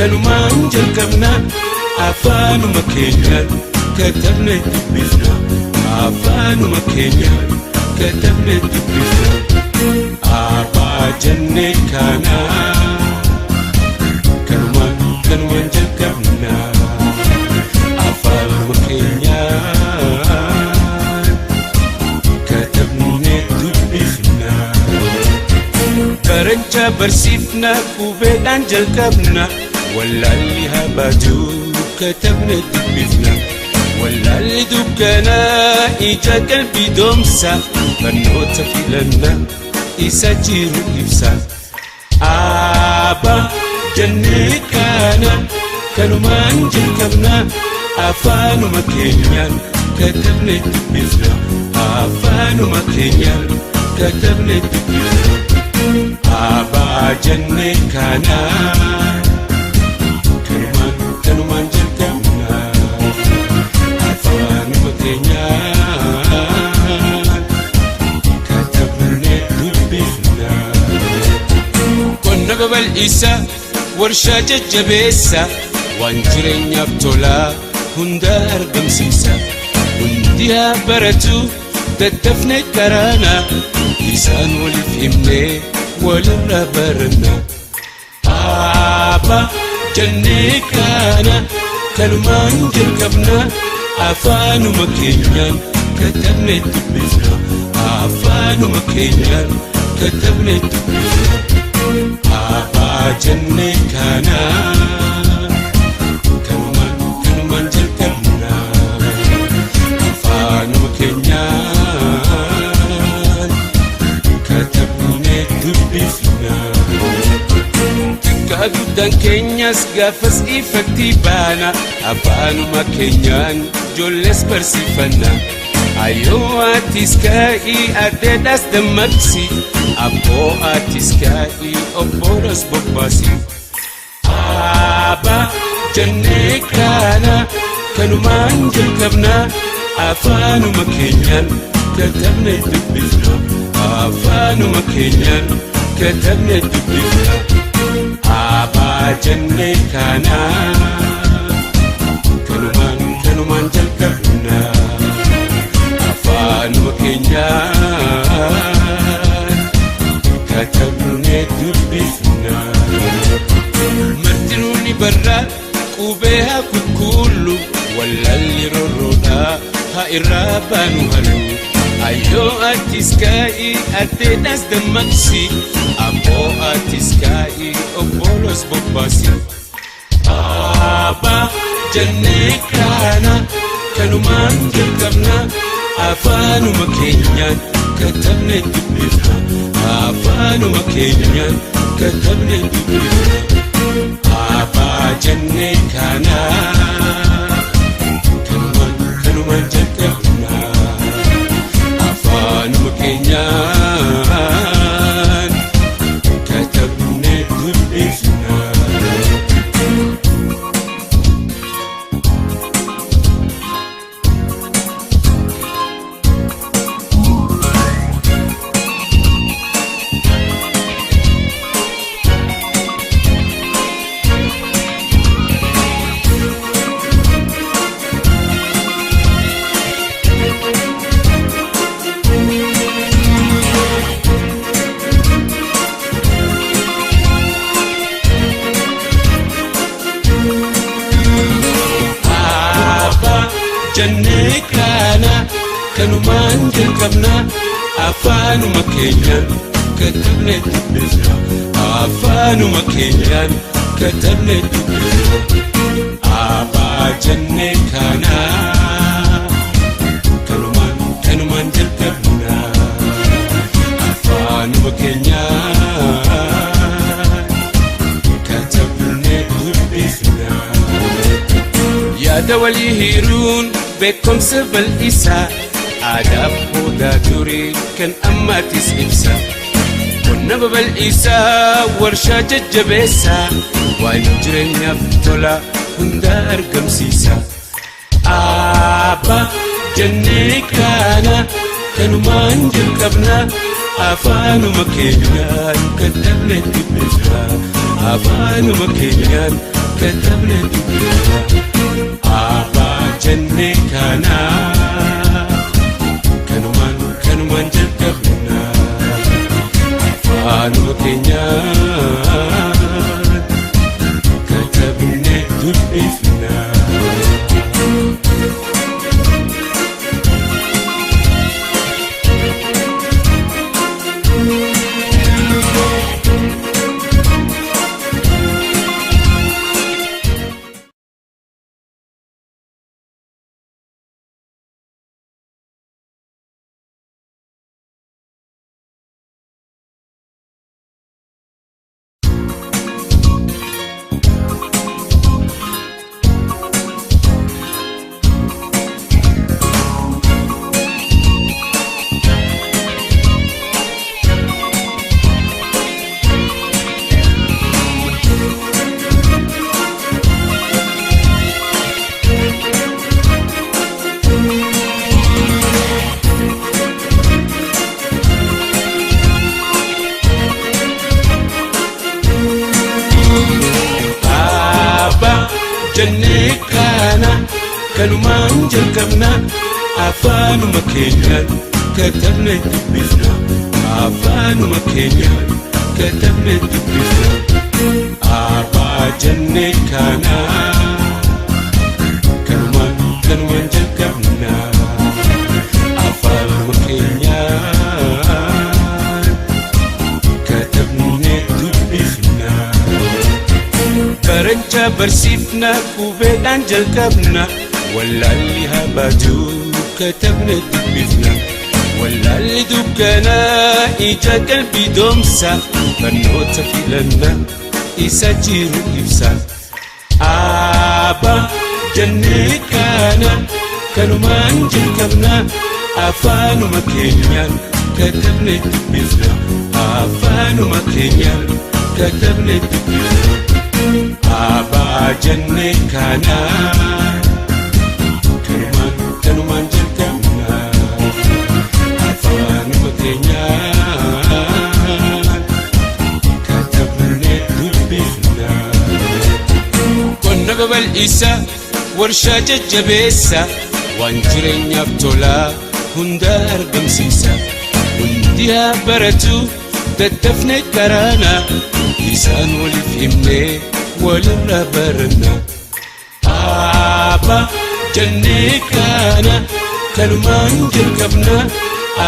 Kanumaan jalqabna, afaanuma keenyaan katabne dubbifna. Afaanuma keenyaan katabne dubbifna. Abbaa jennee kana, kanumaan kanumaan jalqabna. Afaanuma keenyaan katabne dubbifna. Barachaa barsiifna, qubeedhaan jalqabna. Wallaalli haa baatu, katabne dubbifna. Wallaalli dukkanaa ija qalbii doomsa. Barnoota filanna, isa jiru ibsa. Abbaa jennee kana, kanumaan jalqabna. Afaanuma keenyaan katabne dubbifna. Afaanuma keenyaan katabne dubbifna. Abbaa jennee kana, kanumaan kanumaan jalqabna. Afaanuma keenyaan katabne dubbifna. Qonna babal'isa, warshaa jajjabeessa, waan jireenyaaf tolaa hunda argamsiisa. Hundi haa baratu, daddafne karaana, isaan waliif himnee walirraa baranna. Abbaa jennee kana, kanumaan jalqabna. Afaanuma keenyaan katabne dubbifna. Afaanuma keenyaan katabne dubbifna. Abbaa jennee kana, kanumaan kanumaan jalqabna. Afaanuma keenyaan katabne dubbifna. Xiqqaa guddaan keenyas gaafas ifatti baana. Afaanuma keenyaan ijoollees barsiifanna. Ayyoo, atis ka'ii, addeedhaas dammaqsi. Abboo, atis ka'ii, obbolos bobbaasi. Abbaa jennee kana, kanumaan jalqabna. Afaanuma keenyaan katabne dubbifna. Afaanuma keenyaan katabne dubbifna. Abbaa jennee kana, kanumaan kanumaan jalqabna. Afaanuma keenyaan katabne dubbifna. Martinuu ni barraa, qubee haa kukkuullu. Wallaalli rorroodhaa haa irraa baanu hallu. Ayyoo, atis ka'ii, addeedhaas dammaqsi. Abboo, atis ka'ii, obbolos bobbaasi. Abbaa jennee kana, kanumaan jalqabna. Afaanuma keenyaan katabne dubbifna. Afaanuma keenyaan katabne dubbifna. Abbaa jennee kana, kanumaan kanumaan jalqabna. Afaanuma keenyaan katabne dubbifna. Abbaa jennee kana, kanumaan jalqabna. Afaanuma keenyaan katabne dubbifna. Afaanuma keenyaan katabne dubbifna. Abbaa jennee kana, kanumaan kanumaan jalqabna. Afaanuma keenyaan katabne dubbifna. Yaada walii hiruun beekumsa bal'isaa. Aadaa boodaa durii kan ammaatis ibsa. Qonna babal'isaa, warshaa jajjabeessaa, waan jireenyaaf tola hunda argamsiisa. Abbaa jennee kana, kanumaan jalqabna. Afaanuma keenyaan katabne dubbifna. Afaanuma keenyaan. katabne dubbifna. Abbaa jennee kana kanumaan kanumaan jalqabna, afaanuma keenyaan katabne dubbifna. Abbaa jennee kana kanumaan jalqabna, afaanuma keenyaan katabne dubbifna, afaanuma keenyaan katabne dubbifna. Abbaa jennee kana kanumaan kanumaan jalqabna, afaanuma keenyaan katabne dubbifna. Barachaa barsiifna, qubeedhaan jalqabna, wallaalli haa baatu, katabne dubbifna. Wallaalli dukkanaa ija qalbii doomsa, barnoota filanna, isa jiru ibsa. Abbaa jennee kana kanumaan jalqabna, afaanuma keenyaan katabne dubbifna, afaanuma keenyaan katabne dubbifna. Abbaa jennee kana kanumaan kanumaan jalqabna, afaanuma keenyaan katabne dubbifna. Qonna babal'isa, warshaa jajjabeessa, waan jireenyaaf tolaa hunda argamsiisa. Hundi haa baratu, daddafne karaana, isaan waliif himnee walirraa baranna. Abbaa jennee kana kanumaan jalqabna,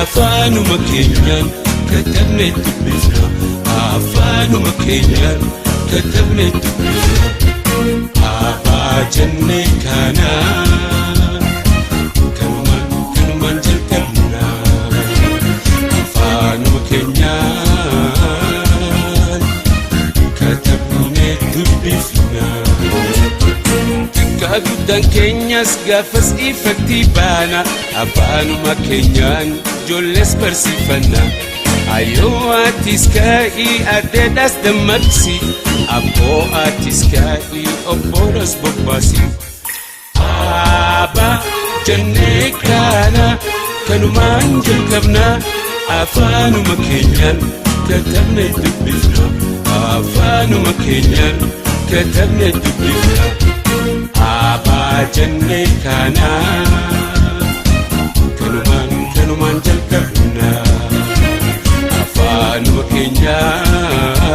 afaanuma keenyaan katabne dubbifna, afaanuma keenyaan katabne dubbifna. Abbaa jennee kana kanumaan kanumaan jalqabna, afaanuma keenyaan katabne dubbifna. Xiqqaa guddaan keenyas gaafas ifatti baana, afaanuma keenyaan ijoollees barsiifanna. Ayyoo atis ka'ii, adeedhaas dammaqsi, abboo atis ka'ii, obbolos bobbaasi. Abbaa jennee kana kanumaan jalqabna, afaanuma keenyaan katabne dubbifna, afaanuma keenyaan katabne dubbifna. Abbaa jennee kana kanumaan kanumaan jalqabna, afaanuma keenyaan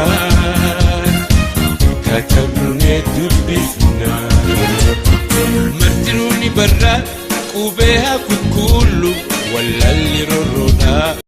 katabne dubbifna. Martinuu ni barraa, qubee haa kukkuullu, wallaalli rorroodhaa.